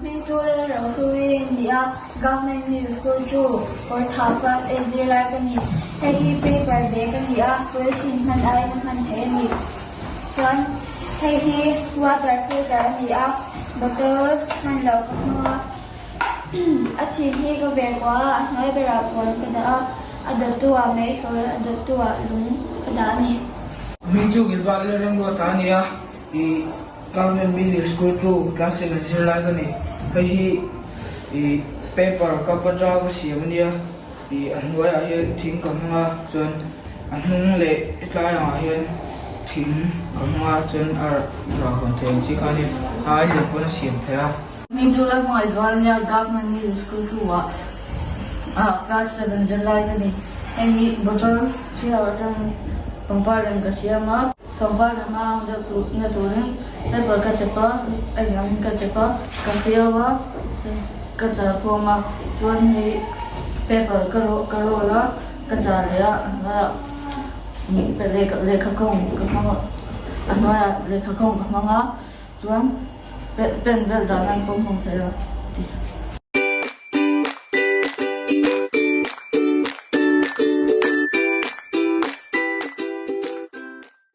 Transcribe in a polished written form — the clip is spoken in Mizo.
Hming chu Lalrohlui a ni a, Government Middle School chu Kawrthah Class eight zirlai ka ni. Hei hi paper bag a ni a, polythene hman aiin a hman theih a ni. Chuan hei hi water filter a ni a, bottle hman loh ka hmang a. A chhin hi ka ver kuah a, a hnuai berah puan ka dah a, a dawttu ah meihawl, a dawttu ah lung ka dah a ni. Hming chu Gilbert Lalremruata a ni a, ih Government Middle School chu class seven zirlai ka ni. Hei hi ih paper cup atanga ka siam a nia, ih a hnuaiah hian thing ka hmang a, chuan a hnung leh tlai angah hian thing ka hmang a, chuan a rah hawn thei ang chi kha a nia, a ai lian pawn a siam theih a. Hming chu la hmangaih zual nia Government Middle School chu ah ah class seven zirlai ka ni. Hei hi bottle chhia atangin pangpar lem ka siam a, pangpar lem a ang deuh tur na turin paper ka chep a, a inangin ka chep a, ka fiau a, ka char khawm a, chuan hei paper ka ka roll a, ka char leh a, a hnuaiah lehkha khawng ka hmang a, a hnuaiah lehkha khawng ka hmang a, chuan. Pen vel dan an pawm hmang thei a ti.